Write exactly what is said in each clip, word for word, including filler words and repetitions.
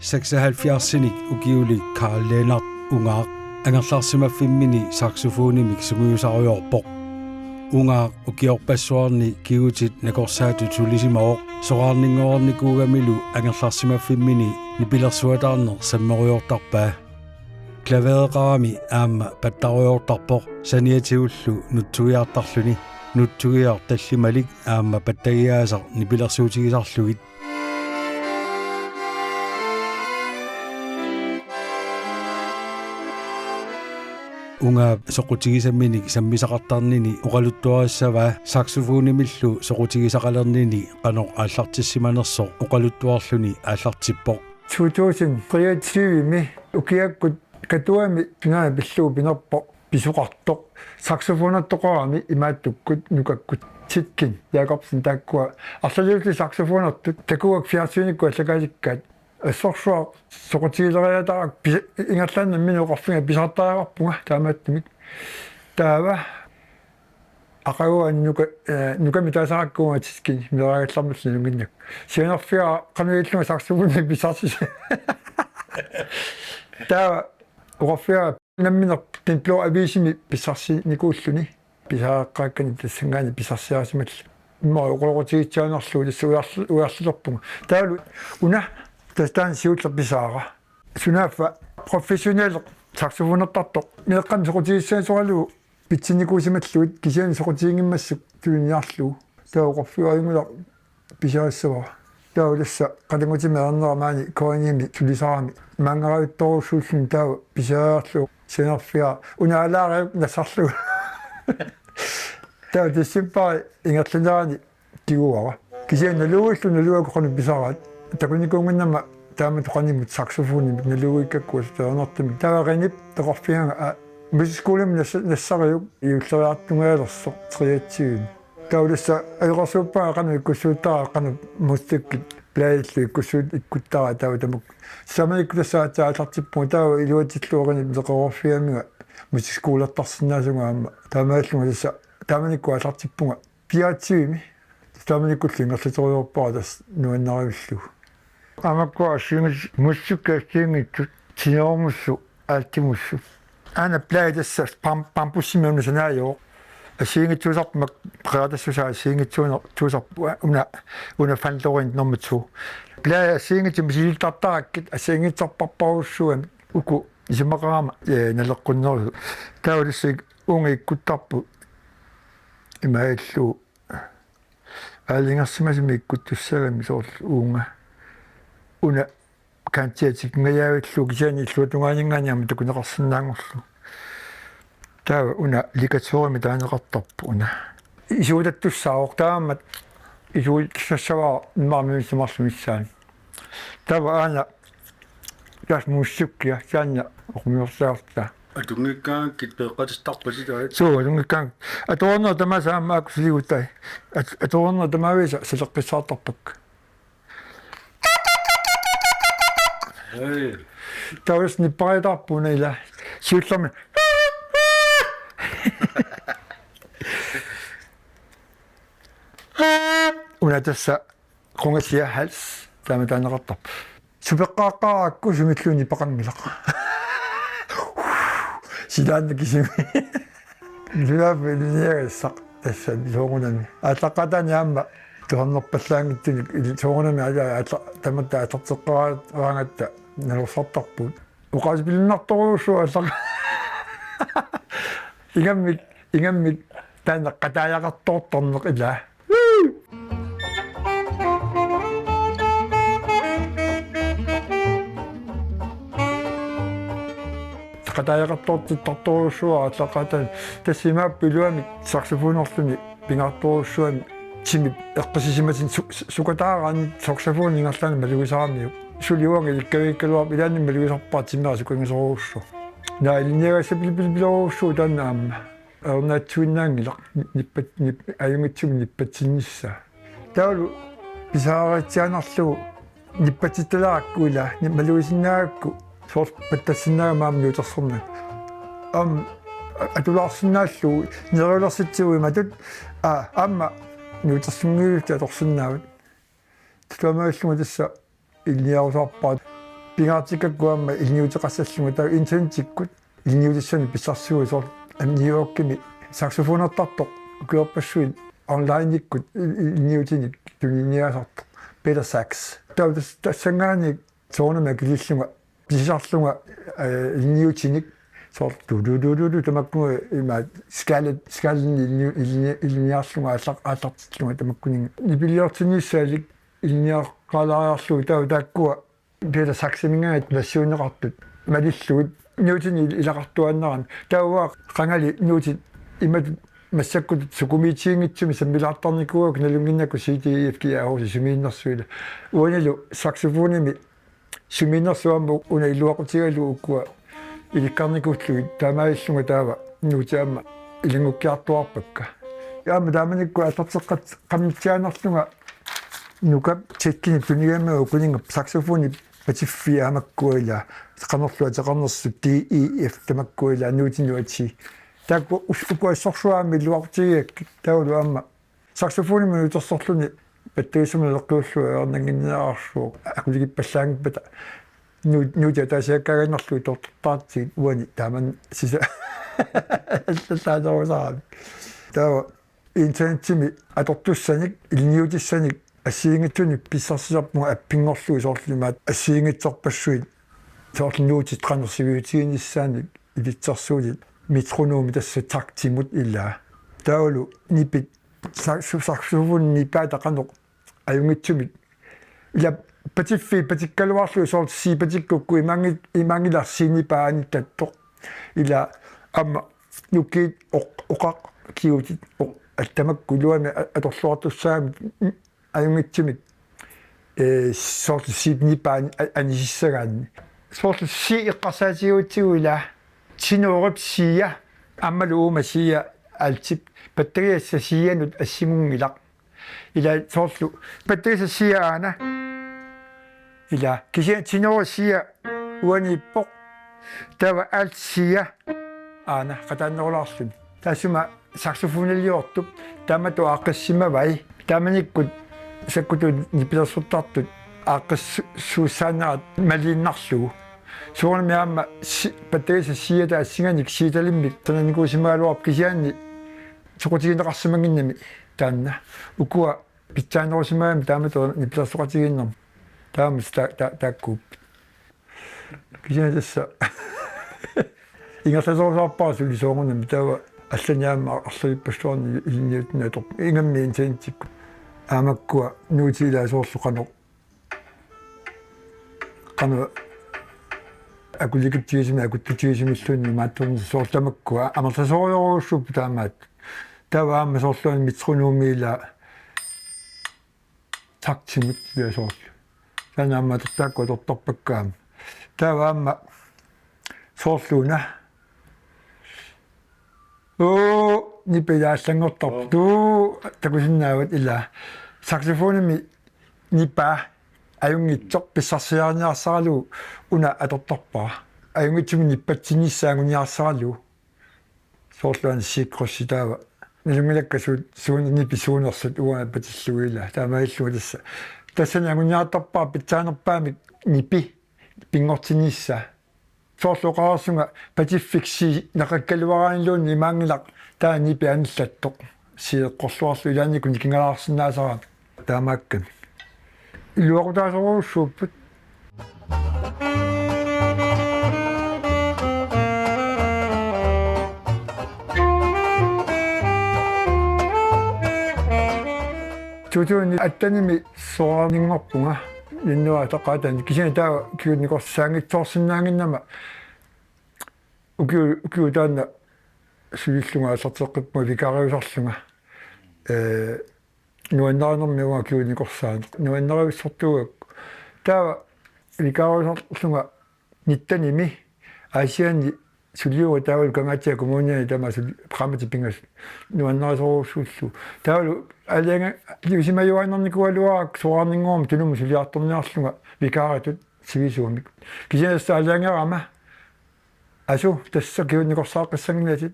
Seksoghalvfjerdsinik ukiulik Karl Lennert Ungaaq angerlarsimaffimmini saxofonimik sungiusarujoorpoq. Ungaaq ukiorpassuarni kigutit nakorsaatut sulisimavoq, soraarninngornikuugamilu angerlarsimaffimmini nipilersuataarneq sammerujoortarpaa. Klavereqarami aamma pattarujoortarpoq saniatigullu nutsugiartarluni, nutsugiaq tallimalik aamma pattagiaasaq nipilersuutigisarlugit. Ungaap soqutigisaminik sammisaqartarnini oqaluttuarissavaa saxofonimillu soqutigisaqalernini qanoq aallartissimanersoq oqaluttuarluni aallartippoq. To tusind treogtyve-mi ukiakkut Katuami sunaana pillugu pinerpoq pisoqartoq. Saxofonertoqarami imaattukkut nukakkut Titkin Jakobsen taakkua arlaliullutik saxofonertut takuakka fjernsynikkut allakaatikkaat. Assorsuaq soqutigileriataaraq pis-, ingerlaannaq nammineq oqarfiga pisartariaqarpunga taamaattumik. Taava aqaguani nuka-, eh, nukami taasarakkuunga Titkin meeraagallarmat nalunnginnakku. Sianerfiga qanoq illunga saxofoni pisarsis. Taava oqarfiga nammineq Den Blå Avisimi pisarsinikuulluni. Pisariaqqaakkani tassanngaanniit pisarsiarisimallugu. Immaqa oqaloqatigiitsiaannarlugu tassa ujarl-, ujarlilerpunga. Taavalu una tassa taanna siulleq pisaara. Sunaaffa professionel saxofonertartoq. Meeqqamik soqutigissasoralugu pitsinikuusimallugit kisianni soqutiginngimmassuk tuniniarlugu. Taava oqarfiga ajunngilaq pisarissavara. Taava tassa qatanngutimi ernera maani K N I-mi sulisarami maanngaravittorujussuulluni taava pisariarlugu sianerfiga una alaariup nassarlugu. Taava decembari ingerlanerani tiguara. Kisianni naluuillu naluakku qanoq pisaraat. Takunikuunnginnama taamatut qanimut saxofonimik naluuikkakku assernertumik. Taava Renip oqarfigaanga, aa, musikskolami nassa-, nassariuk juulleriartungajalersoq treogtyve-mi. Taava tassa ajoqersuuppara qanoq ikkussuuttara qanoq musikkit bladillu ikkussuut ikkuttara taava tamakku. Taamanikkut tassa aatsaat aallartippunga taava iluatsillugu Renip neqeroorfigaminga musikskolertarsinnaasunga aamma. Taamaallunga tassa taamanikkut aallartippunga fireogtyve-mi. Taamanikkullu ingerlaterujoorpara tassa nuannarivillugu. Aamma ukua assigiinngit-, musikkit assigiinngitsut, tenormussu, altimussu. Aana bladi tassa bam-, bambussimik una sanaajuvoq. Assigiinngitsuusarput peqataassusaa assigiinngitsuuner-, tuusarput una, una Van Loren nummer to. Bladi assigiinngitsut misilittarakkit assigiinngitsorpassuarujussuugamik uku isumaqarama, eh, naleqqunnerusut. Taava tassa ik-, uunga ikkuttarput imaalillugu aalajangersimasumik ikkuttussaagami soorlu uunga. Una kantiatikingajavillugu kisianni illuatungaaninngaanniit aamma takuneqarsinnaanngorlugu. Taava una ligatorimik taaneqartarpoq una. Isuutattussaavoq taamaammat isuutassassavara immaqa missaani marluk missaani. Taava aana tassa muussikkia taanna oqarniarsaarta. Atunngikkaangakkit peeqqatittarpasi taava. Suu, atunngikkaangakkit. Atuarnerit tamaasa aamma aakkut suligutta. At-, atuarnerit tamaavisa saleqqissaartarpakka. Hej. Taava tassa nippariataarput una ila. Siullermik. Una tassa qungasia hals taama taaneqartarpoq. Supeqqaaqqaarakku sumilluunniit peqanngilaq. Silaanna kisimi. Sulaap ilinniagassaq tassa soorunami. Aallaqqaataani aamma tusarnerpallaanngitsunik il-, soorunami aala-, aalla-, tamatta aallarteqqaaraangatta nalorsartarpugut. Oqaasipilunnartorujussuuvoq aallaqa-. Ingammik, ingammik taanna qataajaqartoortarneq ilaa. Qataajaqartoortittartorujussuuara aallaqqaataani. Tassa imaappoq iluamik saxofonerluni pingaartorujussuugami timip eqqissisimatinni su-, su-, sukataaraanni saxofonip ingerlaannaq malugisaramiuk. Suli uanga ilikkavikkaluarpoq ilaanni malugisarpara timera sukangisorujussuaq. Naa ilinniagassat pil-, pil-, pilorujussuuvoq taanna aamma. Ajornaatsuinnaanngilaq nippat-, nip-, ajunngitsumik nippatsinnissaa. Taavalu pisariatsiaannarlugu nippatsittalarakku ilaa, ni-, malugisinnaagakku soorlu pattassinnaagama aamma nuutersornagu. Aamma a-, atulaarsinnaallugu neriulersitsigut imatut, aa, aamma nuutersunngivillutik atorsinnaavat. Taamaallunga tassa ilinniarusaarpara. Pingaartikkakku aamma ilinniuteqassallunga taava internettikkut ilinniutissanik pissarsiguit soorlu New Yorkimi saxofonertartoq ukiorpassuit onlinekkut il-, il-, ilinniutinik tuniniaasartoq Peter Sax. Taava tas-, tassanngaanniit soorunami akiliillunga pisisarlunga, eh, ilinniutinik soorlu tu tu tu tu tu tamakkununnga ima skalet, skalet ilinni-, ilinni-, ilinniarlunga aallaq-, aallartillunga tamakkuninnga. Nipiliortinnissaalik ilinniaqqaalaariarlugu taava taakkua Peter Saximinngaanniit nassiunneqartut malillugit nuutinik ilaqartuaannarami. Taava qangali nuutit imatut massakkutut sukumiitiginngitsumik sammilaartarnikuuakka nalunnginnakku C D E F G A H C sumiinnersuit. Uanilu saxofonimi sumiinnersuut aamma una iluaqutigalugu ukua ilikkarnikuullugit taamaalillunga taava nuutit aamma ilanngukkiartuaarpakka. Aamma taamanikkut aallarteqqat qammitsiaannarlunga Nukap tekkinip tunigama ukuninnga saxofonip patiffii aamakkua ila qanorlu ateqarnersut D E F tamakkua ila nuutinut atii. Taakku us-, ukua assorsuarmi iluaqutigigakkit taavalu aamma saxofonimut utersorluni batteriissamut naleqqiullugu ajornannginnerarsuuvoq akulikippallaanngippata nuut-, nuutit ataasiakkaannarlugit tortortaartigit uani taamanna sisa-, allaanerusarami. Taava internettimi atortussanik, ilinniutissanik assigiinngitsunik pissarsisarpunga appinngorlugu soorlu imaattoq assigiinngitsorpassuit soorlu nuutit qanoq siviutiginissaannik ilitsersuutit metronomi tassa taktimut ilaa. Taavalu nipit sa-, su-, saxofonip nipaata qanoq ajunngitsumik. Ila patiffii patikkaluarlugit soorlu C patikkukku imaanngi-, imaanngilaq C nipaa anittattoq. Ila aamma nukiit oq-, oqaq kigutit oq-, attamakku iluamik a-, atorluartussaagamik ajunngitsumik, eh, soorlu C nipaa an-, a-, anisissagaanni. Soorlu C eqqarsaatigigutsigu ila tenorip C-a aammalu uuma C-a altip batteriassap C-anut assingunngilaq. Ila soorlu batteriassap C-a aana. Ila kisianni tenorip C-a uaniippoq. Taava alt C-a aana qataannerulaarluni. Taassuma saxofoniliortup taamatut aaqqissimavai. Taamanikkut sakkutuut nipilersortartut aaqqissuussaannerat maliinnarlugu. Soorunami aamma si-, batteriassap C-ata assinganik C-talimmik sananikuusimagaluarpoq kisianni soqutigineqarsimannginnami taanna. Ukua pitsaanerusimagamik taamatut nipilersoqatigiinnermi. Taama ta-, ta-, taakkuupput. Kisianni tassa ingerlasorusaarpara suli soorunami taava allanik aamma arlalippassuarnik ilinniutinik atorpoq. Ingammik internettikkut. Aamakkua nuutit ilaa soorlu qanoq. Qanoq akulikiptigisumik akuttutigisumilluunniit imaattornissaat soorlu tamakkua amerlasoorujorujussuupput taamaattut. Taava aamma soorlu aamma metronomi ilaa taktimut ilaa soorlu. Taanna aamma atortaakku atortarpakka aamma. Taava aamma soorlu una. Uu, nipit ilaa allanngortarput. Uu. Tuu, takusinnaavat ilaa. Saxofonimi nipaa ajunngitsoq pissarsiariniarsaralugu una atortarpara. Ajunngitsumik nippatsinnissaa anguniarsaralugu. Soorlu aana sikrosi taava. Nalunngilakka suut, suun-, nipit suunersut uanga patillugu ilaa. Taamaalillunga tassa. Tassani anguniartarpara pitsaanerpaamik nipi pinngortinnissaa. Soorlu oqarersunga patiffik C naqakkaluaraanniluunniit imaanngilaq taanna nipi anillattoq. C eqqorluarlugu ilaannikkut nikingalaarsinnaasarami. Taamaakkami. Iluaqutaasorujussuupput. Tutuuni attanimi soraarninngorpunga. Innuataqaatani kisianni taava kigutnikorsaanngitsoorsinnaannginnama ukiu-, ukiut taanna sulillunga aallarteqqippunga vikaariusarlunga. Ee, nuannarinermi uanga kigutnikorsaaneq. Nuannariussortuugakku. Taava vikaariusarlunga nittenimi Aasianni suliuga taavalu Kangaatsiap Kommuniani tamaasa qaammatit pingasut nuannarisorujussuullugu. Taavalu aalajangiusimajuaannarnikuugaluarakku soraarninngormat Tunumut suliartorniarlunga vikaaritut sivisuumik. Kisianni tassa aalajangerama asu tassa kigutnikorsaaqqissanngilatit.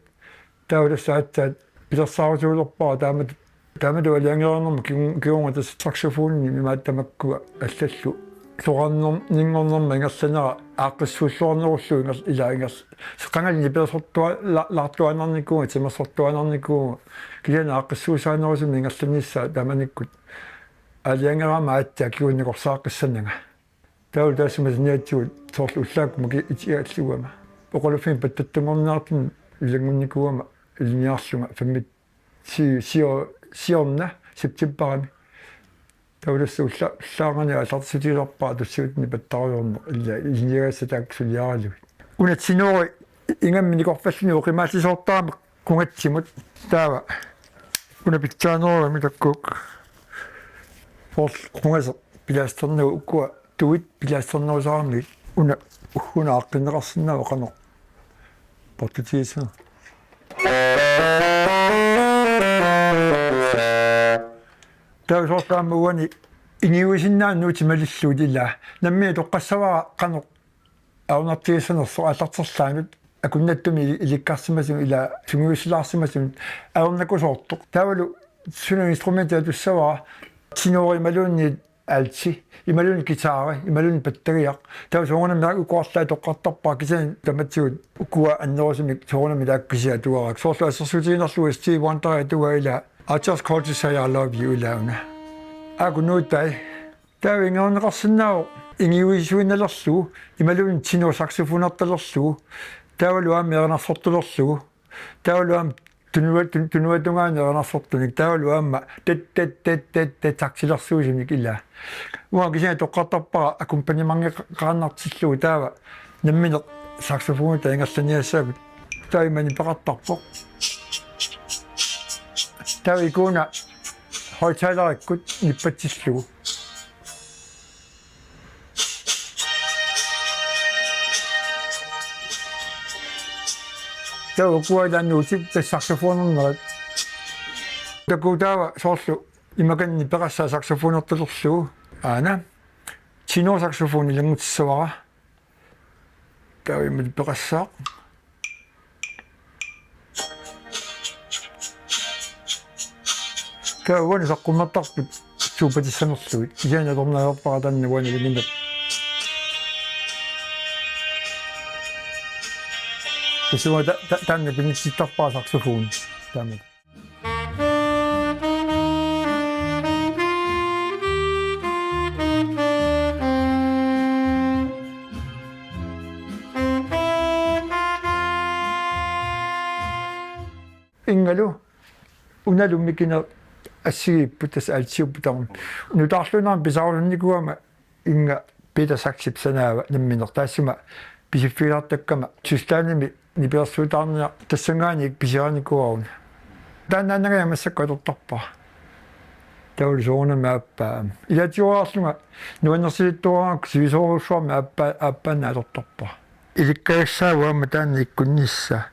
Taava tassa aatsaat pilersaarusiulerpara taamatut, taamatut aalajangereernerma kigu-, kigornga tassa saxofonimik imaattoq tamakkua allallu soraarninngornerma ingerlanera aaqqissuulluarnerullugu inger-, ila inger-, seqangali nipilersortua-, la-, laartuaannarnikuuvunga, timersortuaannarnikuuvunga, kisianni aaqqissuussaanerusumik ingerlannissaa taamanikkut. Aalajangerama aatsaat kingorna nakorsaaqqissananga. Taavalu taassuma saniatigut soorlu ullaakkut makitsigallugama. Oqaluffimmi pattattunngorniartunut ilanngunnikuugama ilinniarlunga femmi-, si-, sio-, siorna septembarimi. Taavalu tassa ulla-, ullaarnani aallartitsisuusarpara tussiuttuni pattarujoorneq ila ilinniagassat taakku suliaralugit. Una tenori ingammik nikorfalluni oqimaallisoortarami qungatsimut taava. Una pitsaanerugami takkukku. Soorlu qungaseq pilasternagu ukua tuit pilasternerusaramigit una, una aaqqinneqarsinnaavoq qanoq portutigissanersoq. Taava soorlu aamma uani ingiuisinnaanut malillugu ila. Nammineq toqqassavara qanoq ajornartigissanersoq aallarterlaanut akunnattumik ilikkarsimasunut ila sungiussilaarsimasunut ajornakusoortoq. Taavalu suna instrumenti atussavara tenori imaluunniit alti, imaluunniit guitari, imaluunniit pattagiaq. Taava soorunami uku arlaat toqqartarpara kisianni tamatigut ukua annerusumik soorunami taakku kisiat atuarakkit. Soorlu assersuutigiinnarlugu Stevie Wonder atugaa ila I Just Called to Say I Love You ila una. Aaku nuutai. Taava ingerlanneqarsinnaavoq ingiuisuinnalerlugu, imaluunniit tenor saxofonertalerlugu, taavalu aamma erinarsortulerlugu, taavalu aamma tunua-, tun-, tunuatungaani erinarsortunik, taavalu aamma tat, tat, tat, tat, tat, saxofonersuusunik ila. Uanga kisianni toqqartarpara akkompagnementeqaannartillugu taava nammineq saxofonitut ingerlanniassaagut. Taava ima nipeqartarpoq. Taava ikuuna højttalerikkut nippatsillugu. Taava ukua ilaanni utit tassa saxofonernerit. Takuuk taava soorlu imakanni peqassaaq saxofonertalerlugu. Aana. Tenor saxofoni ilanngutissavara. Taava ima peqassaaq. Taava uani saqqummertarput suupatissanerlugit. Kisianni atorneq ajorpara taanna uani ilinginnaq. Tassa uanga ta-, ta-, taanna pinitsittarpara saxofoni. Taama. Inngalu, unalu mikineq assigiipput tassa altiupput tamarmik. Nutaarluinnarmik pisarusunnikuugama innga Peter Saxip sanaava nammineq taassuma pisiffigilaartakkama Tysklandimi nipilersuutaarniaq tassanngaanniit pisiarinikuuara una. Taannaannangajak massakkut atortarpara. Taavalu soorunami aappaa. Ilaatigooriarlunga nuannersilittuaraangakku sivisoorujussuarmik aappaa, aappaannaq atortarpara. Ilikkagassaagut aamma taanna ikkunnissaa.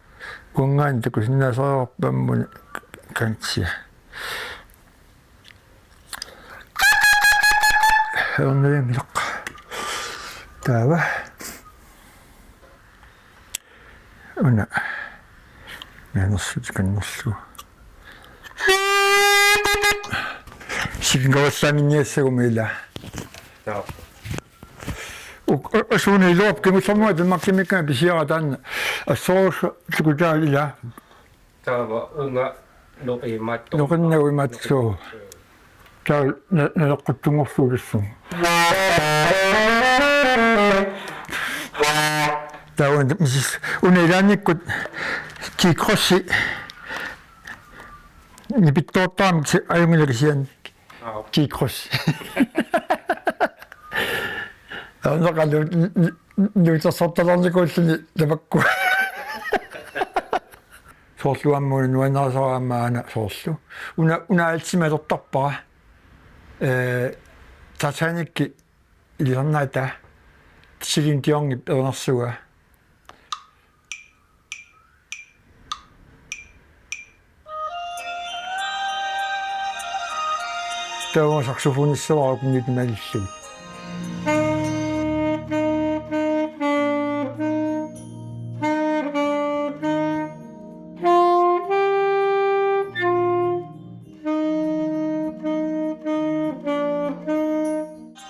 Uanngaanniit takusinnaasariaqarpat aamma una kantsia. Herneriangilaq. Taava. Una. Mianersutit kannerlugu. Sikinngavallaanginniassaguma ila. Taava. Uk-, u-, usuuna iluap kingullermua Danmarkimiikkaangat pisiara taanna. Assorsuaq tukutaal ila. Taava una noqimaattoq. Noqinnagu imaattoq. Taava na-, naleqquttunngorlugu tassunga. Taava una misis-, una ilaannikkut G-Crossi nipittoortaramik se-, ajunngilaq kisianni. Aap. G-Cross. Aamma qalu n-, n-, nuutersortalernikuulluni tamakku. Soorlu aamma una nuannarisara aamma aana soorlu. Una, una altimik atortarpara. Eh, Titanicip ilisarnaataa Celine Dionip erinarsugaa. Taava saxofonissavara uku nit malillugit.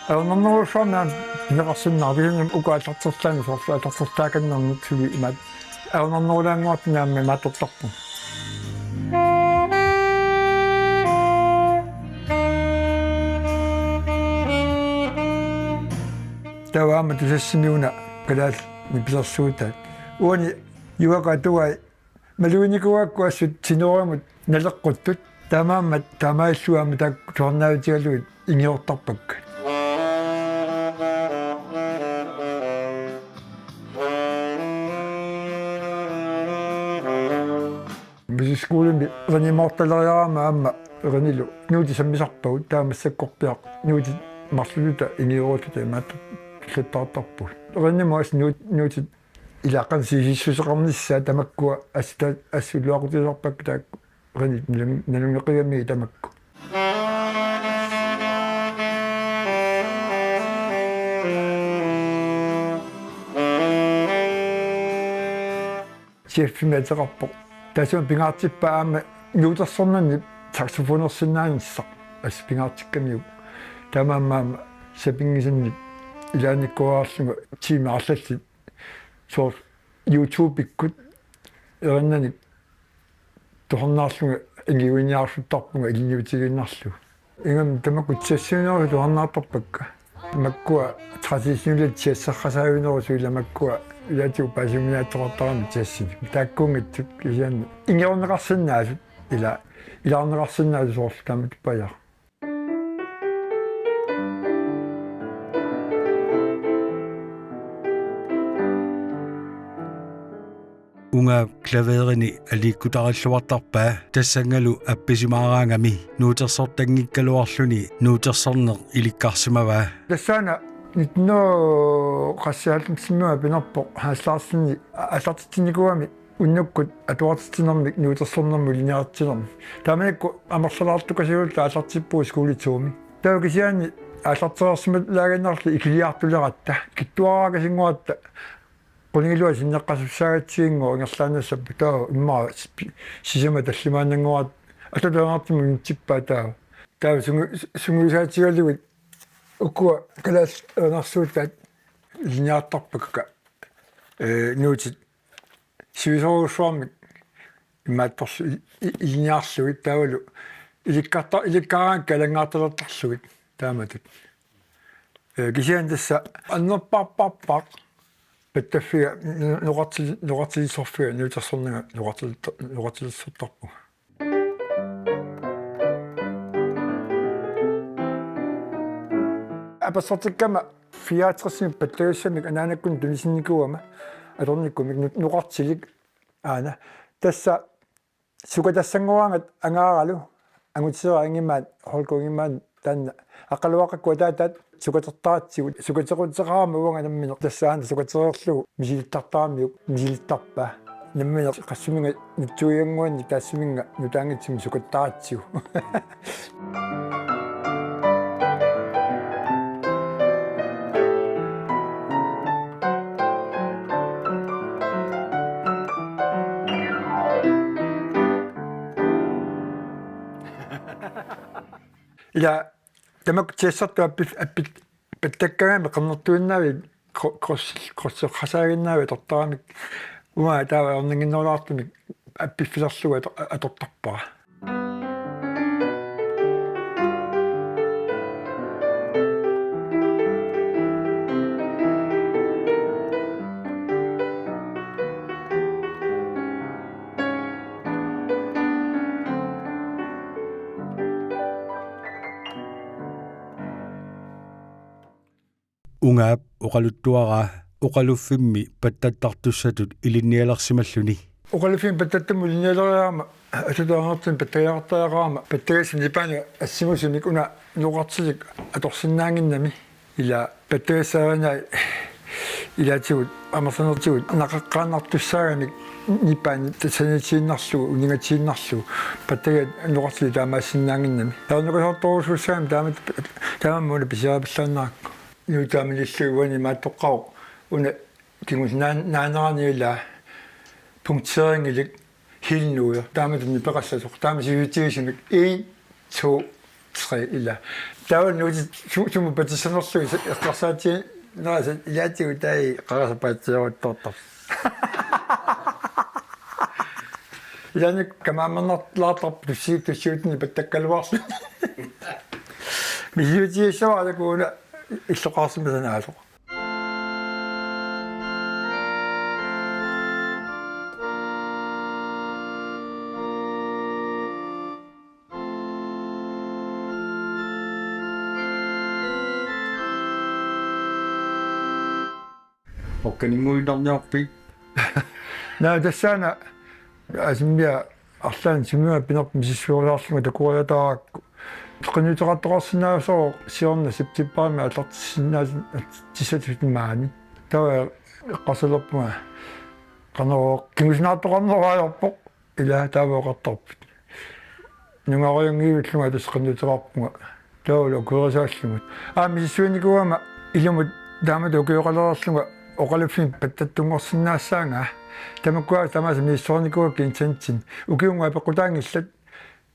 Ajornarnerujussuarmik aamma pineqarsinnaavoq, kisianni uku aallarterlaanni soorlu aallartertaakannermik suli imaat ajornarnerulaannguartut aamma imaattortarput. Taava aamma Tusassimi una kalaallit nipilersuutaat. Uani Juaku Atugai maluginikuugakku assut tenorimut naleqquttut. Taamaammat taamaalillugit aamma taakku tusarnaavitigalugit ingiortarpakka. Musikskolemi eriniamoortaleriarama aamma erinilu nuutit sammisarpagut, taava massakkorpiaq nuutit marluulluta ingiorulluta imaattoq killittaartarpugut. Erinimut assut nuut-, nuutit ilaqansi isissuseqarnissaat tamakkua assut ta-, assut iluaqutisarpakka taakku erinit nalun-, nalungeqigamiuk tamakku. Chefimik ateqarpoq. Taassuma pingaartippaa aamma nuutersornerni saxofonersinnaanissaq assut pingaartikkamiuk. Taamaammat aamma sapinngisannik ilaannikkuarlunga tiimit arlallit soorlu YouTube-ikkut erinnanik tusarnaarlunga ingiuiniarsuttarpunga ilinniutigiinnarlugu. Ingammik tamakku jazziminerusut tusarnaartarpakka. Makkua traditionelle jazzeqasaavinerusut ila makkua ilaatigut paasiuminaatsoqartaramik jazzimik. Taakkuunngitsut kisianni ingiorneqarsinnaasut ila ilaarneqarsinnaasut soorlu taamatuppaajaaq. Ungaap klaverini aliikkutarilluartarpaa tassanngalu appisimaaraangami nuutersortanngikkaluarluni nuutersorneq ilikkarsimavaa. Tassaana nitten hundrede og halvfjerds pinerpoq Hans Larsen aallartitsinnikuugami unnukkut atuartitsinermik nuutersornermut ilinniartitsinermik. Taamanikkut amerlalaartukasiulluta aallartippugut skolituumi. Taava kisianni aallartereersimalaaginnarluta ikiliartuleratta, kittuaraakasinnguatta qunigilua sinneqqasussaagatsigit ingerlaannassapput, taava immaqa si-, sisamat tallimaannannguaat atulaanertimut unitsippaa taava. Taava sungi-, sungiusaatigalugit ukua kalaallit erinarsuutaat ilinniartarpakka, ee, nuutit sivisoorujussuarmik imaattorlu i-, i-, ilinniarlugit taavalu ilikkarta-, ilikkaaraangat kalanngaartalertarlugit taamatut. Ee, kisianni tassa annerpaarpaarpaaq pattaffiga no-, noqartil-, noqartilersorfiga nuutersornanga noqartil-, noqartilersortarpunga. Apersortikkama fireogtresimi pattagissamik anaanakkut tunisinnikuugama atornikkumik no-, noqartilik aana. Tassa sukatassanngoraangat angaaralu Angutisera Ingemann, Holger Ingemann taanna Aqqaluaqakkut ataataat sukatertaratsigu, sukatequteqarama uanga nammineq tassa aana sukatereerlugu misilittartaramiuk misilittarpaa. Nammineq qassuminnga nutsuiannguanni taassuminnga nutaanngitsumik sukattaratsigu. Ila tamakku jazzertut appit-, appit-, pattakkagami qernertuinnaavik kro-, kros-, krosseqasaaginnaavik atortaramik. Uanga taava ajornannginnerulaartumik appiffilerlugu ator-, atortarpara. Ungaap oqaluttuaraa oqaluffimmi pattattartussatut ilinnialersimalluni. Oqaluffimmi pattattammut ilinnialeriarama, assut ajornartumik pattagiaqartariaqarama, pattagassat nipaani assimasunik una noqartilik atorsinnaannginnami. Ila pattagassat arinai ilaatigut amerlanertigut naqaqqaannartussaagamik nipaani sanitiinnarlugu, uningatiinnarlugu, pattagiat noqartilik taamaassinnaannginnami. Taarnukasoortorujussuussaagami taamat-, taamaammat una pisiaripallaannarakku. Nuutit taamaalillugit uani imaattoqqavoq. Una kingusinaan-, naanerani ila punkteringilik helt node. Taamatut nipeqassasoq. Taama sivitsutigisumik en, to, tre ila. Taava nuutit su-, sumut patissanerlugit eqqarsaatiginerisa ilaatigut taava qarasapaatsioruttaartar. Ilaanni kamaammernerlaartarput tussi-, tussiutini pattakkaluarluni. Misiliutigissavarput una illoqarsimasanaaloq. Okkaninnguinnarniarpit? Naa, tassaana Asimia arlaannik sumimut pinerpoq misissueriarlunga takoriataarakku. Qinnuteqartoqarsinnaasoq siorna septembarimi aallartissinnaasassatut maani. Taava eqqarsalerpunga: Qanorooq, kingusinaartoqarnerup ajorpoq. Ila taava oqartarput: Nungarujunngiivillunga tassa qinnuteqarpunga. Taavalu akuerisaallunga. Aamma misissuinikuugama ilumut taamatut ukioqalereerlunga oqaluffimmi pattattunngorsinnaassaanga. Tamakkua tamaasa misissorinikuuakka internetsinni. Ukiunnguaq peqqutaanngillat.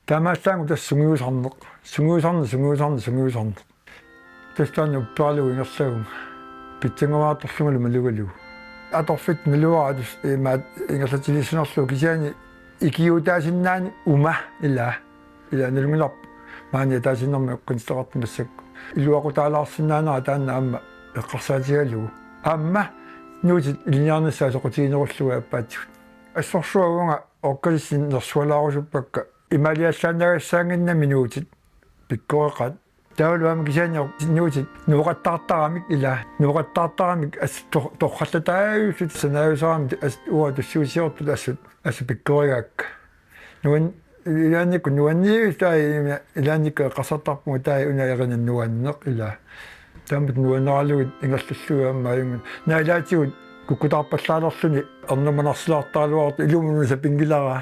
Taamaallaannguaq tassa sungiusarneq. Sungiusarneq, sungiusarneq, sungiusarneq. Tassa taanna upperalugu ingerlavunga. Pitsanngoraartorlungalu malugalugu. Atorfik maluara tassa imaat ingerlatsiliissanerlugu kisianni ikiuutaasinnaani uma ila. Ila nalunngilarput maani ataasiinnarmik qinnuteqartoq massakkut. Iluaqutaalaarsinnaanera taanna aamma eqqarsaatigalugu. Aamma nuutit ilinniarnissaat soqutiginerullugit aappaatsigut. Assorsuaq uanga orkalissin nersualaarusuppakka. Imaaliallaannaagassaannginnami nuutit pikkoreqaat. Taavalu aamma kisianni nuutit nooqattaartaramik ila. Nooqattaartaramik as-, tor-, torrallataajusut sanaajusaramik as-, uanga tussiusiortut assut, assut pikkorigaakka. Nuan-, ilaannikkut nuanniivisut taava ima ilaannikkut eqqarsartarpunga taava una erinat nuanneq ila. Taamatut nuanneralugit ingerlallugit aamma ajunngilaq. Naa ilaatigut kukkutaarpallaalerluni ernumanarsilaartaraluartoq ilumut una sapinngilara.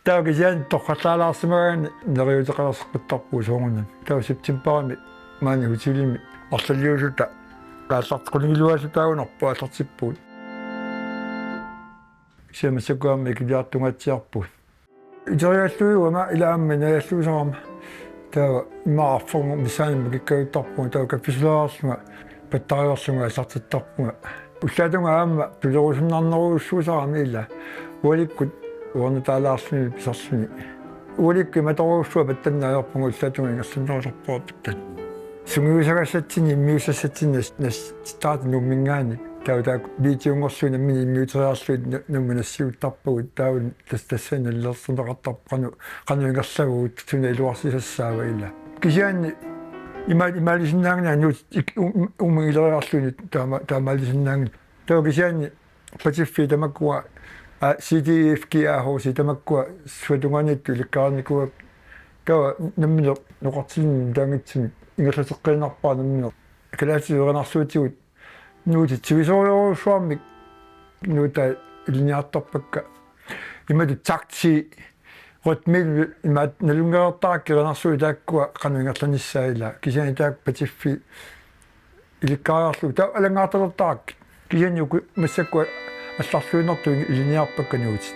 Taava kisianni torrallaalaarsimagaanni neriuuteqalerseqqittarpugut soorunami. Taava septembarimi maani hotelimi arlaliusuta aallarteqqunngiluaasutaagunarpoq aallartippugut. Kisianni massakkut aamma ikiliartungaatsiarpugut. Iterialluinnarama ila aamma inerialluisarama. Taava immaqa arfernup missaani makikkajuttarpunga taava kaffisulaarlunga pattariarlunga aallartittarpunga. Ullaatungaa aamma tulerusunnarnerujussuusarami ila. Ualikkut uernataalaarluni pisarluni. Ualikkut imatorujussuaq pattanneq ajorpunga ullaatungaa ingerlannerusarpunga pattanneq. Sungiusagassatsinni immiussassatsinni nas-, nas-, taata Nuumminngaanniit. Taava taakku videonngorlugit nammineq immiuteriarlugit nu-, Nuummut nassiuttarpagut taava tas-, tassani nalilersorneqartarpoq qanoq, qanoq ingerlavugut suna iluarsisassaava ila. Kisianni ima-, imaalisinnaanngilanga nuutit ik-, u-, u-, uummingileriarlugit taama-, taamaalisinnaanngilanga. Taava kisianni patiffiit tamakkua, a, C D F G A H C tamakkua suatungaaniittut ilikkarinnikuuakka. Taava nammineq noqartinni taanngitsumik ingerlateqqiinnarpara nammineq. Kalaallisut erinarsuutigut nuutit sivisoorujussuarmik nuutai ilinniartarpakka. Imatut takti rytmi imaat nalunngereertarakkit erinarsuutit taakkua qanoq ingerlanissaat ila. Kisianni taakku patiffiit ilikkariarlugit taava alanngaartalertarakkit. Kisianni uku massakkut allarluinnartut ilinniarpakka nuutit.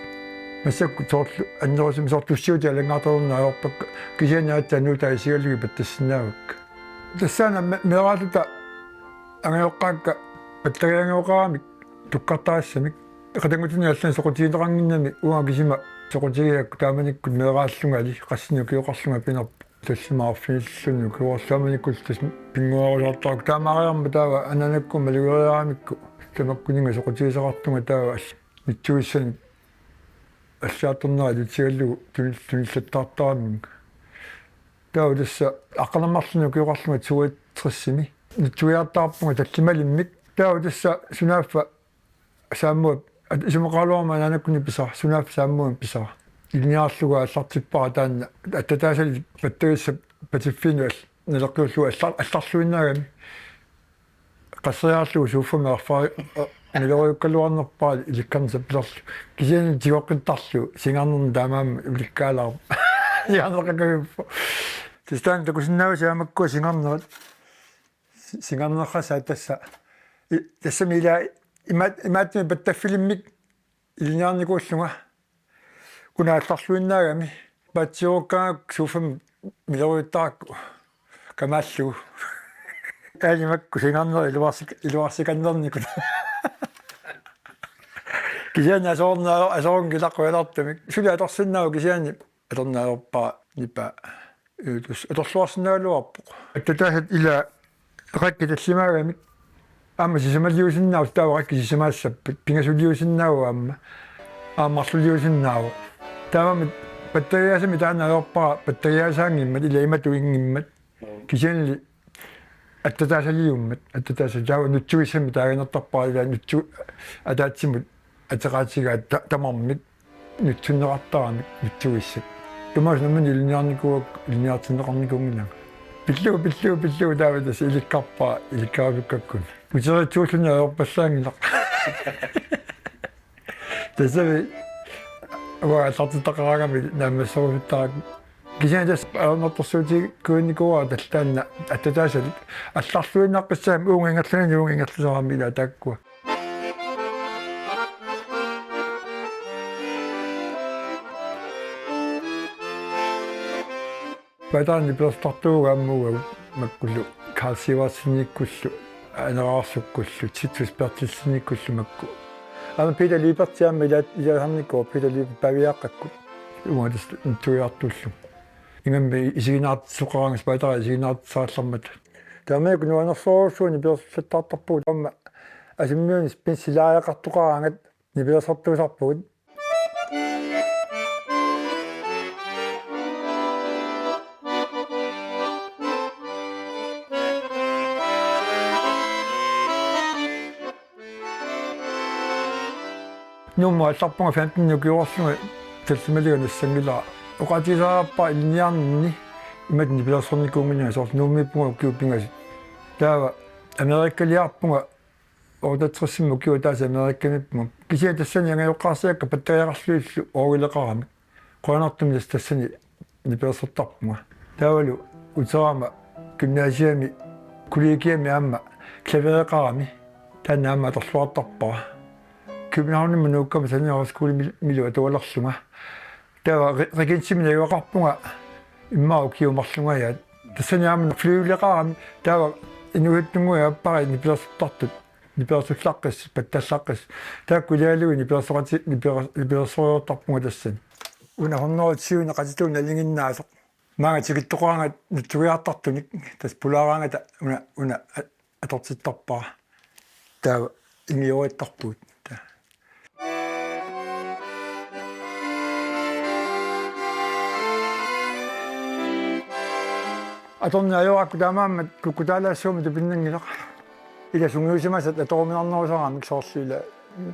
Massakkut soorlu annerusumik soorlu tussiutit alanngaartalerneq ajorpakka. Kisianni aatsaat nuutai isigalugit pattassinnaavakka. Tassaana me-, meeraalluta angajoqqaakka pattagiangajoqaramik tukkartarissamik. Qatanngutinik allanik soqutigineqannginnami uanga kisima soqutigigakku taamanikkut meeraallungali qassinik ukioqarlunga pinerpoq. Tallimat arfinillit ukioqarlunga taamanikkut tassa pinnguarusartarakku taamaariarmat taava anaanakkut malugeriaramikku tamakkuninnga soqutigisaqartunga taava all-, mitsuissanik allagartornera ilutigalugu tunil-, tunillattaartaramik. Taava tassa aqqaneq-marlunnik ukioqarlunga toogtresimi nitsuiartaarpunga tallimalimmik. Taava tassa sunaaffa Saammuap, at-, isumaqaraluarama anaanakkunni pisara, sunaaffa Saammuamik pisara. Ilinniarlugu aallartippara taanna, attataasali pattagissap patiffiinut all-, naleqqiullugu allar-, allarluinnaagami. Qasseriarlugu suuffami arfari-, a-, nalorujukkaluarnerpara ilikkarneq sapilerlugu. Kisianni tigoqqittarlugu, singarnerni taamaammat ulikkaalaarpoq. Singarneqakavippoq. Tassa taanna takusinnaavat aamma makkua singarnerat. Si-, singarnerassaat tassa. I-, tassami ila imaat-, imaattumi pattaffilimmik ilinniarnikuullunga. Una allarluinnaagami. Patsiukkaak suufam mileruittaakku kamaallugu. Aali makku singarneq iluarsik-, iluarsikannernikut. Kisianni asoorna-, asoorngilaq qujanartumik. Suli atorsinnaavoq kisianni atorneq ajorpara nipaa. Tus atorluarsinnaagaluarpoq. Attataasat ila qakki tallimaagamik. Aamma sisamaliusinnaavoq taava qakki sisamaassappat. Pingasuliusinnaavoq aamma. Aamma marluliusinnaavoq. Taamaammat batteriaasamik taanna ajorpara batteriaasaanngimmat ila imatut inngimmat. Kisiannili attataasaliummat. Attataasat taava nutsugissamik taaginnartarpara ila nutsu-, ataatsimut ateqaatigaat ta-, tamarmik nutsunneqartaramik nutsugissat. Tamaasa nammineq ilinniarnikuuakka, ilinniartinneqarnikuunngilanga. Pillugu, pillugu, pillugu taava tassa ilikkarpara, ilikkarusukkakkut. Uteriitsuulluni ajorpallaanngilaq. Tassavi uanga aallartittaqaraangami naammasserusuttarakku. Kisianni tassa ajornartorsiutiginnikuuara taanna attataasalik. Allarluinnaqqissaammat uunga ingerlanani uunga ingerlasarami ila taakkua. Paataanik nipilersortartuugaluarpara aamma uagut makkullu Karl Sivertsenikkullu, Aneraarsukkullu, Titus Berthelsenikkullu makku. Aamma Peter Lyberth aamma ila-, ilaasarnikuuvoq Peter Lyberth Paviaqqakkut. Uanga tassa nutsuiartuullugu. Ingammik isiginnaartitsisoqaraangat, paataara isiginnaartitsisarallarmata. Taamanikkut nuannersorujussuaq nipilersortartarpugut aamma Assimmiuni pinsilaareqartoqaraangat nipilersortuusarpugut. Nuummut aallarpunga femten ukioqarlunga tallimaliga nassanngilara. Oqaatigisariaqarpara ilinniarninni imatut nipilersornikuunnginnama soorlu Nuummiippunga ukiut pingasut. Taava Amerikaliarpunga otteogtresimut ukiup ataatsip Amerikamiippunga. Kisianni tassani angajoqqaarsiakka pattariaqarlugillu oorileqaramik. Qujanartumik tassa tassani nipilersortarpunga. Taavalu uterama gymnasiami, kollegiami aamma klavereqarami. Taanna aamma atorluartarpara. Københavnimut nuukkama saniaruskolimil-, milu atualerlunga. Taava re-, regentimi najugaqarpunga immaqa ukiut marlungajaat. Tassani aamma flyveleqarami taava inuusuttunnguit aappariit nipilersortartut. Nipilersullaqqissut, pattallaqqissut. Taakku ilagalugu nipilersoqati-, nipiler-, nipilersoriartortarpunga tassani. Una hundrede tyve qatituunik nalinginnaasoq. Maanga tikittoqaraangat nutsugiartartunik, tassa pulaaraangata una, una a-, atortittarpara. Taava ingioriittarpugut. Taava. Atorneq ajorakku taamaammat kukkutaalaassuarmik tupinnanngilaq. Ila sungiusimasat atoruminarnerusaramik soorlu ila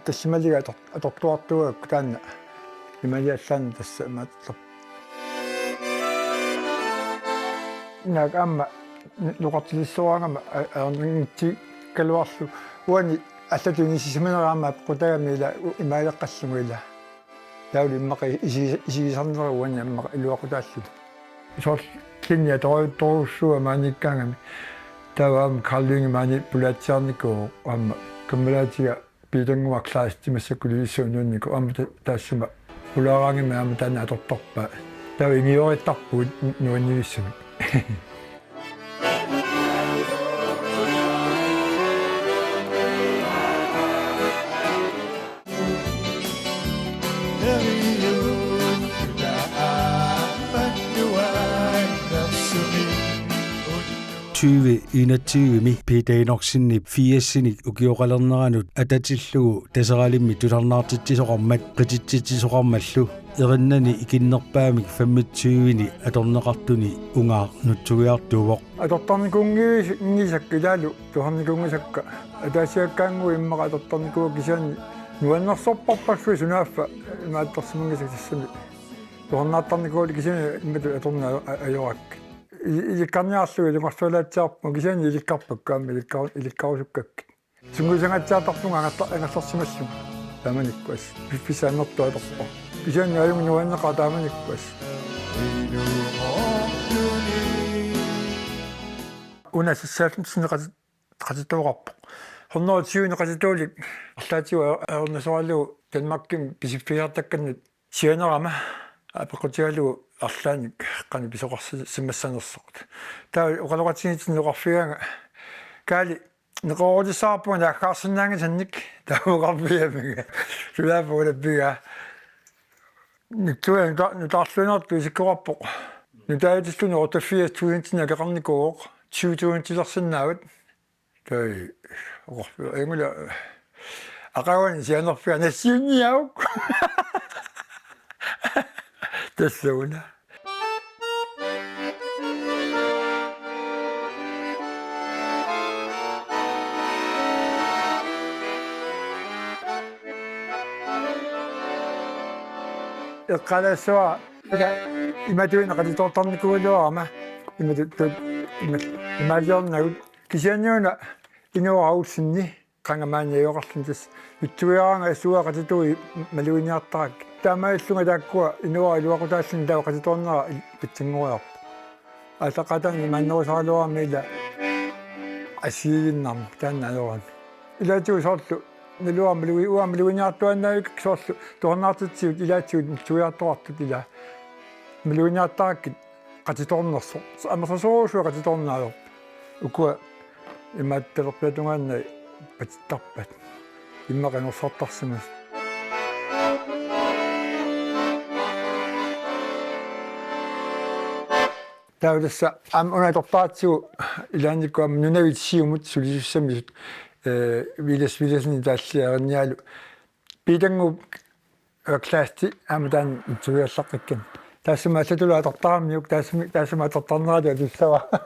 tallimaliga ator-, atortuartuugakku taanna. Imaliallaannaq tassa imaattoq. Naak aamma noqartilissuaraangama a-, ajornanngitsikkaluarlugu. Uani allatut inissisimanera aamma apeqqutagami ila u-, imaaleqqallunga ila. Taavalu immaqa isi-, isigisarnera uani aamma iluaqutaalluni. Soorlu kisianni atorujuttorujussuuvoq maaniikkaangami. Taava aamma Carl Lynge maani pulaatsiarnikuuvoq aamma kammalaatiga Piitannguaq Kleistit massakkut Ilulissani nuunnikut aamma ta-, taassuma pulaaraangami aamma taanna atortarpaa. Taava ingioriittarpugut nu-, nuannivissunik. Tyve enogtyve-mi Peter Enoksenip firsinik ukioqalerneranut atatillugu Taseralimmi tusarnaartitsisoqarmat qititsitsisoqarmallu erinnani ikinnerpaamik femogtyve-ni atorneqartuni ungaaq nutsugiartuuvoq. Atortarnikuunngi-, nngisakka ilaalu tusarnikuunngisakka ataasiakkaannguit immaqa atortarnikuuakka kisianni nuannersorparpassuit sunaaffa imaattorsimanngisakka tassami. Tusarnaartarnikuuakka kisianni imatut atorneq a-, ajorakkit. I-, ilikkarniarlugit ilungersualaatsiarpunga kisianni ilikkarpakka aamma ilikkar-, ilikkarusukkakkit. Sungiusangaatsiartarpunga angerla-, angerlarsimallunga. Taamanikkut assut. Piffissaq annertooq atorpoq. Kisianni ajunngilaq nuanneqaaq taamanikkut assut. Una seksoghalvfems qati-, qatitooqarpoq. Hundrede tyve qatitoolik arlaatigut ajornasoralugu Danmarkimi pisiffigiartakkannut sianerama apeqqutigalugu arlaannik qanoq pisoqarsimassanersoq. Taava oqaloqatigiinnitsinni oqarfigaanga: Kaali, neqeroorutissavarput naaggaarsinnaanngisannik. Taava oqarfigaanga: Sulaappa ulappigaa. Nutsuiaq nuta-, nutaarluinnartoq isikkoqarpoq. Nutaajutilluni otteogfirs tusindinik akeqarnikuuvoq, tyve tusindilersinnaavat. Taava oqarfigaanga: Imaluunniit aqaguani sianerfiga nassiunniauk. Tassa una. Eqqaalaassuara, ila, imatuinnaq qatitoortarnikuugaluarama. Imatut, tut, ima-, imaaliornagut. Kisianni una Inoora Olsenip qanga maani ajoqarluni tassa. Nutsuiaraangat S O A qatitui maluginiartarakkit. Taamaalillunga taakkua Inoora iluaqutaalluni taava qatitoornera il-, pitsanngoriarpoq. Aallaqqaataani imaannerusaraluarami ila assigiinnarmik taanna ajorami. Ilaatigut soorlu naluara malugi-, uanga maluginiartuaannaavikkakka soorlu tusarnaartitsigut ilaatigut nutsuiartoqartut ila maluginiartarakkit qatitoornersoq. Amerlasoorujussuaq qatitoorneq ajorpoq. Ukua imaattulerpiatungaannaq patittarpat. Immaqa inorsartarsimasut. Taava tassa aamma una atortaratsigu ilaannikkut aamma nunavit siumut sulisussamisut, eh, Villads Villadsenip taalliarinnialu. Piitannguup Class-i aamma taanna nutsuiallaqqikkanik. Taassuma allatullu atortaramiuk, taassuma, taassuma atortarneralu atussavara.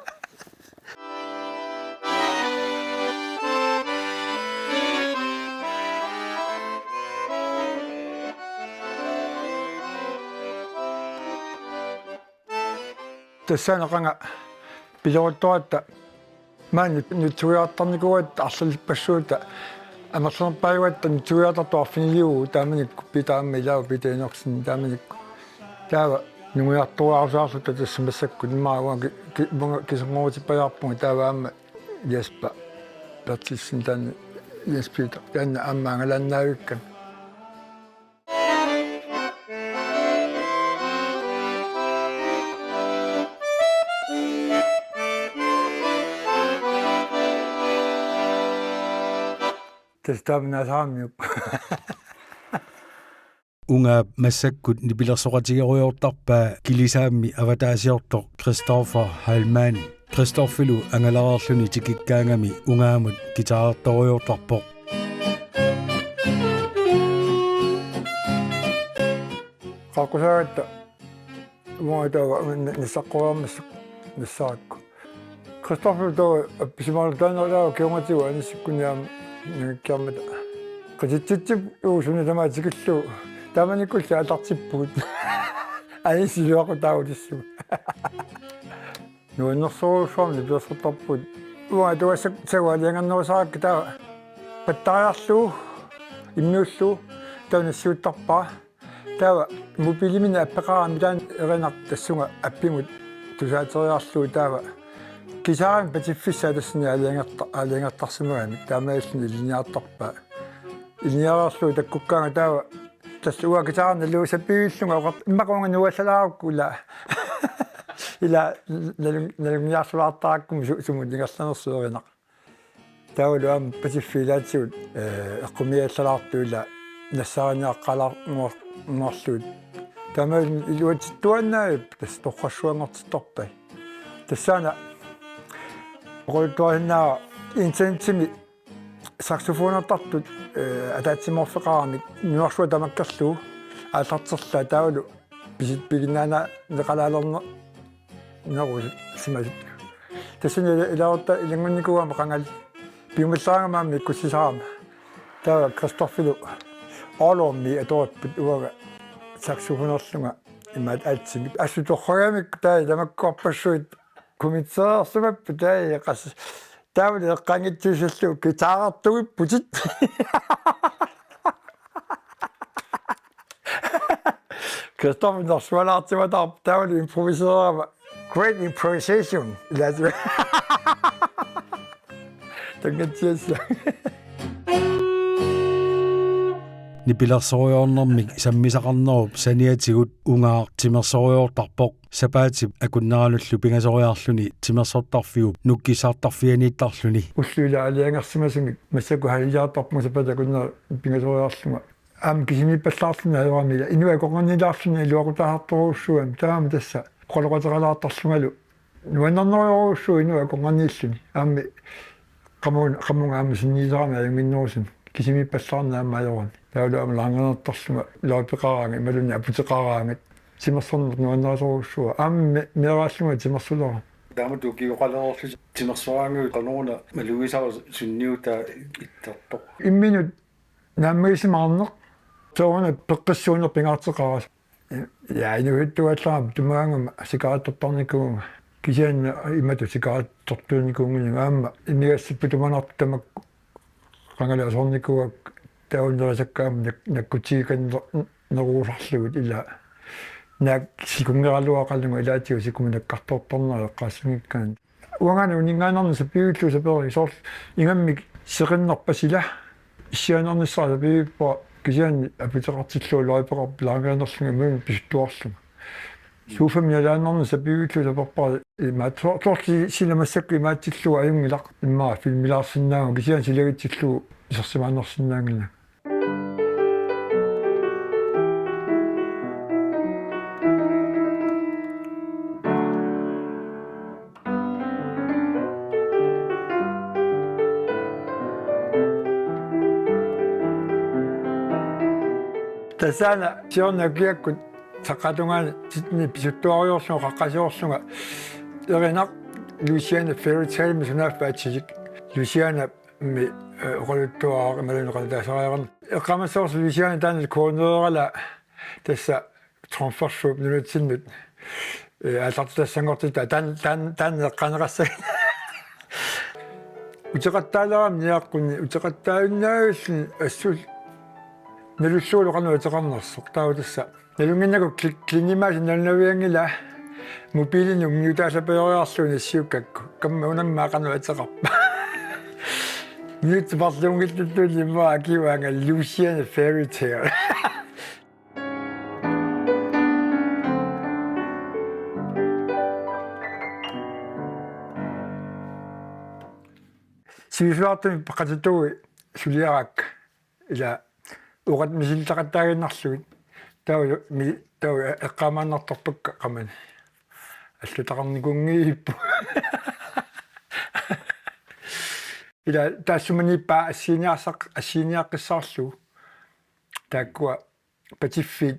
Tassaana qanga piloruttoratta maani nutsuiartarnikuugatta arlalippassuuta amerlanerpaajugatta nutsuiartartut arfiniliuvugut taamanikkut Piita aamma ilaavoq Piita Enoksen taamanikkut. Taava nungujortorusaarluta tassa massakkut immaqa uanga ki-, ki-, uanga kiserngorutippajaarpunga taava aamma Jesper Berthelsen taanna Jens Peter taanna aamma angalaannaavikkami. Tassa taamaasaamiuk. Ungaap massakkut nipilersoqatigerujoortarpaa Kilisaammi avataasiortoq Christoffer Heilmann. Christoffilu angalareerluni tikikkaangami ungaamut guitarertorujoortarpoq. Qaaqqusaagatta uanga taava na-, nassaqqoriarmassuk nassaarakku. Christoffer taava appisimaarutaanera taava kingornatigut anissikkunni aamma nangikkiarmata. Qititsitsipput suna tamaat tikillugu. Taamanikkulli aallartippugut. Anissi iluaqutaavoq tassunga. Nuannersorujussuarmik nipilersortarpugut. Uanga atugassakka aalajangernerusarakkit taava pattariarlugu immiullugu taava nassiuttarpara. Taava mobilimini appeqarami taanna erinartoq tassunga appimut tusaateriarlugu taava guitarimi patiffissaa tassani aalajangerta-, aalajangertarsimagamik taamaalilluni ilinniartarpaa. Ilinniarlugu takkukkaanga taava tassa uanga guitarimi naluusapivillunga oqar-, immaqa uanga nuallalaarukku ila. Ila nalun-, nalunniarsulaartarakku su-, sumut ingerlanersoq erinaq. Taavalu aamma patiffiit ilaatigut, eh, eqqumiallalaartut ila nassaariniaqqalaar-, nuar-, nuarlugit. Taamaammat iluatsittuaannavippoq tassa torrassuanngortittarpai. Tassaana oqaluttuarsinnaavara internetimi saxofonertartut, eh, ataatsimoorfeqaramik nunarsuaq tamakkerlugu aallarterlaa taavalu pisit-, piginnaaneqalaalerner-, nerusimasut. Tassani ila-, ilaasortat ilanngunnikuugama qangali. Piumallaraangama aamma ikkussisarama. Taava Christoffilu Aarlumi atoripput uanga saxofonerlunga imaat aatsimik. Assut torragamikku taava tamakkuarpassuit kommenteersimapput taava qas-, taavalu eqqaanngitsuusillugu guitarertuipputit. Christoffer nersualaartimatarpoq taavalu improviseerama. Great improvisation. Ilaa. Tanngatsiassaaq. Nipilersorujoornermik sammisaqarnerup saniatigut Ungaaq timersorujoortarpoq, sapaatip akunneranullu pingasoriarluni timersortarfiup nukkissartarfianiittarluni. Ullut ila aalajangersimasumik massakkut halvfjerdsiartarpunga sapaatip akunnera pingasoriarlunga. Aamma kisimiippallaarluni ajorami ila inuit akornanniilaarluni iluaqutaasartorujussuugami, taamaammat tassa oqaloqateqalaartarlungalu nuannernerujorujussuuvoq inuit akornanniilluni. Aamma qamuuna, qamuuna aamma sinniisarami ajunnginnerusumik kisimiippallaarneq aamma ajorami. Taavalu aamma laangerinertarlunga løjpeqaraangat imaluunniit aputeqaraangat. Timersorneq nuannerisorujussuuvoq. Aamma me-, meeraallunga timersulerama. Taamatut ukioqalereerlusi timersoraangavit qanoruna malugisara sunniutaa ittartoq? Imminut naammagisimaarneq, soorunami peqqissuuneq pingaarteqarpoq. Ja, inuusuttuallaramik tumaangama sikarittortarnikuuvunga. Kisianni imatut sikarittortuunikuunnginnama aamma imigassapput tumanartoq tamakku qangali asoornikuuakka, taava nerisakka aamma nak-, nakkutigikanneruusarlugit ila. Naak sikunngeraluaqalunga ilaatigut sikumut nakkartoortarnera eqqaassanngikkaanni. Uangaana uninngaannarneq sapiigillugu saperit, soorlu ingammik seqinnerpasila issiaannarnissara sapiippoq, kisianni aputeqartillugu løjpeqarpoq laangerinerlunga imaluunniit pisuttuarlunga. Sofaami nalaannarneq sapiigillugu saperpara imaattoq, soor-, soorlu sila massakkut imaatsillugu ajunngilaq, immaqa filmilaarsinnaagama kisianni silagitsillugu isersimaannarsinnaanngilanga. Tassaana siorna ukiakkut saqqaatungaani pisuttuariarlunga, qaqqasiorlunga, erinaq Louisiana Fairy Tale-mi sunaaffa atsilik. Louisiana mi, eh, oqaluttuaraq imaluunniit oqaluttuarisariaqarneq. Eqqaamassavarsi Louisiana taanna kuorneerala tassa transfersuup nunatsinnut, eh, aallartitassanngortitta taan-, taan-, taanna eqqaaneqassagiga. Uteqattaalerami niaqqunni, uteqattaajunnaavilluni assut nalullugu qanoq ateqarnersoq. Taava tassa nalunnginnakku kli-, klinimaasin nalunavianngilaq mobiilinut ummiutaasapajoriarlugu nassiukkakku. Kamma unammaa qanoq ateqarpa. Minutsit parluunngilluunniit immaqa akivaanga Louisiana Fairy Tale. Sivisuartumik peqatituui suliarakku. Ila uqat misilittaqattaaginnarlugit. Taava mi-, taava eqqaamaannartarpakka qamani. Allataqarnikuunngiippoq. Ila taassumaniippaa assiiniarsaq-, assiiniaqqissaarlugu. Taakkua patiffiit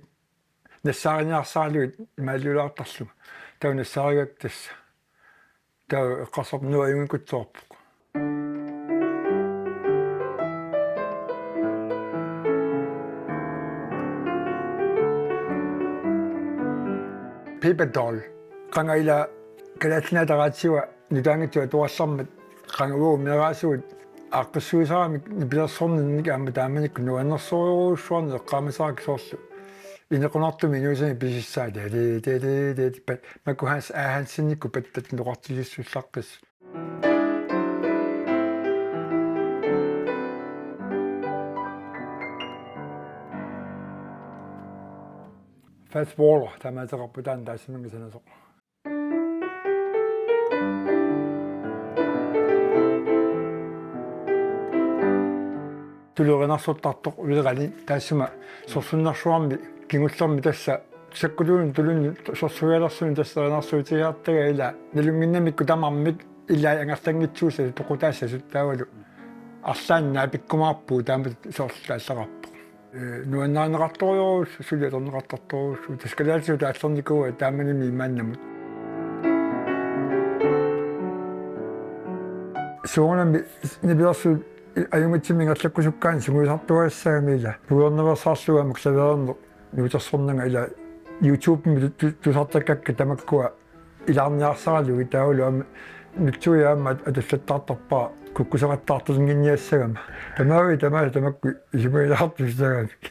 nassaariniarsaralugit imaaliulaartarlunga. Taava nassaarigakku tassa. Taava eqqarsarpunga nuannerikutsoorpoq. Paper Doll. Qanga ila Kalaallit Nunaata Raatsiua nutaanngitsup atuartarmat qanga uagut meeraasugut aaqqissuisaramik nipilersorninnik aamma taamanikkut nuannersorujussuarnik eqqaamasarakkit soorlu. Inequnartumik inuusamik pisissaat. Tee, tee, tee, tee, tee, pat-, Makku Hans, A. Hansenikkut pattattoqartigissullaqqis. Fats Waller, taamaateqarpoq taanna taassuminnga sanasoq. Tulurinarsortartoq ulerani taassuma sorsunnersuarmi kingullermi tassa sakkutulluunniit tulunnut sorsuialersunut tassa erinarsuutigiartagaa ila nalunnginnamikku tamarmik ilai angerlanngitsuussasut toqutaassasut taavalu arlaannik naapikkumaarpugut taamatut soorlu taallaqarpoq. Ee, nuannarineqartorujussuuvoq, suli atorneqartartorujussuuvoq. Tassa kalaallisut taallernikuuaat taamanimi imaannamut. Soorunami nipilersuut ajunngitsumik ingerlakkusukkaanni sungiusartuassagami ila. Puigornaveersaarlugu aamma klavererneq nuutersornanga ila YouTube-mi tu-, tu-, tusartakkakka tamakkua ilaarniarsaralugit taavalu aamma nutsuit aamma atullattaartarpara kukkuseqattaartalinnginniassagama. Tamaviisa tamaasa tamakku isumagilaartussaagamik.